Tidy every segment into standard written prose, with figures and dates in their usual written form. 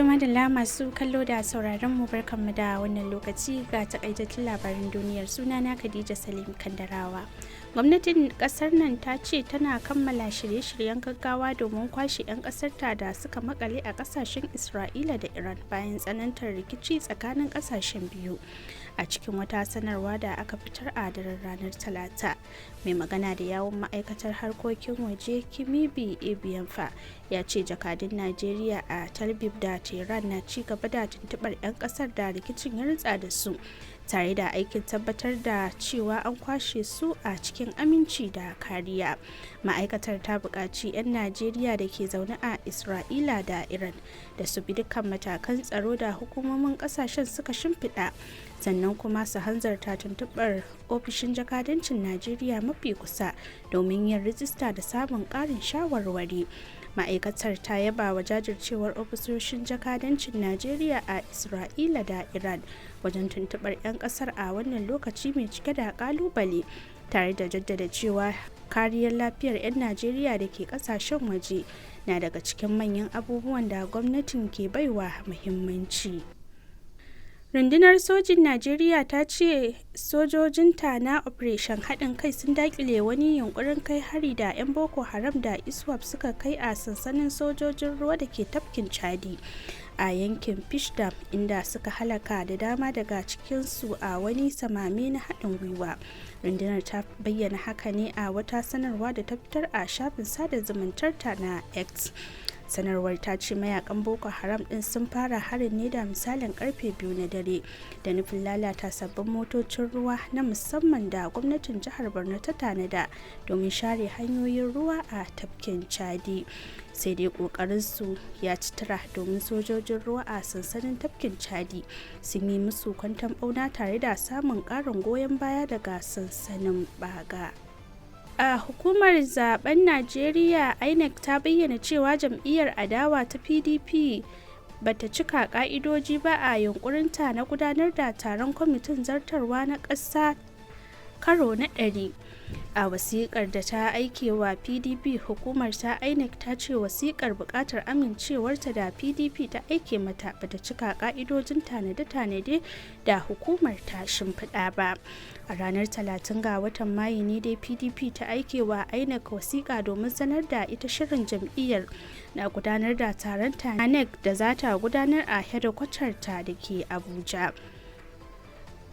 Madalla masu kallo da sauraron mu, barkanmu da wannan lokaci, ga takaitattun labaran duniyar. Sunana Khadija Salim Kandarawa. Gwamnatin kasar nan ta ce tana kammala shirye-shiryen gaggawa domin kwashe 'yan kasarta da suka makale a kasashen Isra'ila da Iran bayan tsanantar rikici tsakanin kasashen biyu. A cikin wata sanarwa da aka fitar a daren ranar Talata, mai magana da yawun ma'aikatar harkokin waje Kimibi Ebiyanfa ya ce jakadun Najeriya a Tel Aviv da Tehran na ci gaba da tuntubar 'yan kasar da rikicin ya rutsa da su, tare da aikin tabbatar da cewa an kwashe su a cikin aminci da kariya. Ma'aikatar ta buƙaci 'yan Najeriya da ke zaune a Isra'ila da Iran da su bi dukkan matakan tsaro da hukumomin ƙasashen suka shimfiɗa, sannan kuma su hanzarta tuntuɓar ofishin jakadancin Najeriya mafi kusa domin yin rijista da samun ƙarin shawarwari. Ma'aikatar ta yaba wa jajircewar ofisoshin jakadancin Najeriya a Isra'ila da Iran wajen tuntubar 'yan kasar a wannan lokaci mai cike da kalubale, tare da jaddada cewa kariyar lafiyar 'yan Najeriya da ke kasashen waje na daga cikin manyan abubuwan da gwamnatin ke baiwa muhimmanci. Rundunar sojin Najeriya ta ce sojojinta na Operation Haɗin Kai sun dakile wani yunkurin kai hari da 'yan Boko Haram da ISWAP suka kai a sansanin sojojin ruwa da ke tafkin Chadi a yankin Fishdam, inda suka halaka da dama daga cikinsu a wani samame na haɗin gwiwa. Rundunar ta bayyana haka ne a wata sanarwa da ta fitar a shafin sada zumuntarta na X. Sanarwar ta ce mayakan Boko Haram din sun fara harin ne da misalin karfe 2 na dare da nufin lalata sabbin motocin ruwa na musamman da gwamnatin jihar Borno ta tanada domin share hanyoyin ruwa a tafkin Chadi. Sai dai kokarin su ya ci tura, domin sojojin ruwa a sansanin tafkin Chadi sun yi musu kwantan bauna tare da samun karin goyon baya daga sansanin Baga. A hukumar zaben Najeriya INEC ta bayyana cewa jam'iyyar adawa ta PDP bata cika ka'idoji ba a yunkurinta na gudanar da taron kwamitin zartarwa na ƙasa karo na 100. A wasikar da ta aike wa PDP, hukumar ta INEC ta ce wasikar bukatar amincewarta da PDP ta aike mata bata cika ka'idojin tanade-tanade da hukumar ta shimfiɗa ba. A ranar 30 ga watan Mayu ne dai PDP ta aike wa INEC wasiƙa domin sanar da ita shirin jam'iyyar na gudanar da taron ta INEC da za ta gudanar a hedikwatar ta da ke Abuja.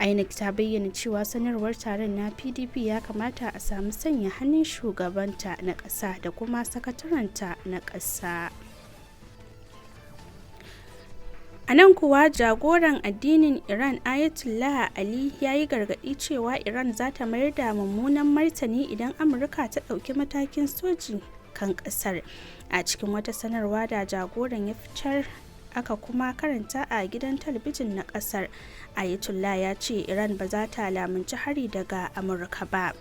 INEC ta bayyana cewa sanarwar taron na PDP ya kamata a samu sanya hannun shugabanta na ƙasa da kuma sakataranta na ƙasa. A nan kuwa, jagoran addinin Iran Ayatollah Ali ya yi gargaɗi cewa Iran za ta mayar da mummunan martani idan Amurka ta ɗauki matakin soji kan ƙasar. A cikin wata sanarwa da jagoran ya fitar aka kuma karanta a gidan talabijin na kasar, Ayatollah ya ce Iran ba za ta lamunci hari daga Amurka ba,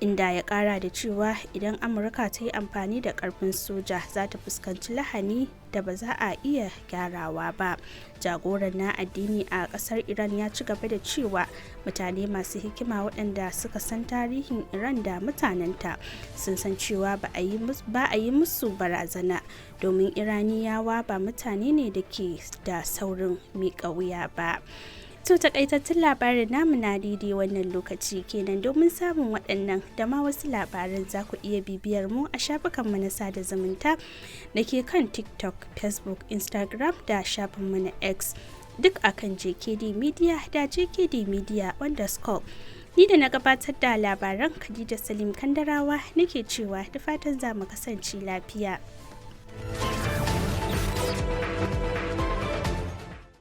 inda ya kara da cewa idan Amurka ta yi amfani da karfin soja, za ta fuskanci lahani da ba za a iya gyarawa ba. Jagoran na addini a kasar Iran ya ci gaba da cewa mutane masu hikima waɗanda suka san tarihin Iran da mutanenta sun san cewa ba a yi musu barazana, domin Iraniyawa ba mutane ne da ke da saurin miƙa wuya ba. To, takaitattun labarin namu na daidai wannan lokaci kenan. Domin samun waɗannan da ma wasu labaran, za ku iya bibiyar mu a shafukanmu na sada zumunta da ke kan TikTok, Facebook, Instagram da shafinmu na X, duk akan JKD Media da JKD Media_. Ni da na gabatar da labaran, Khadija Salim Kandarawa, nake cewa da fatan za mu kasance lafiya.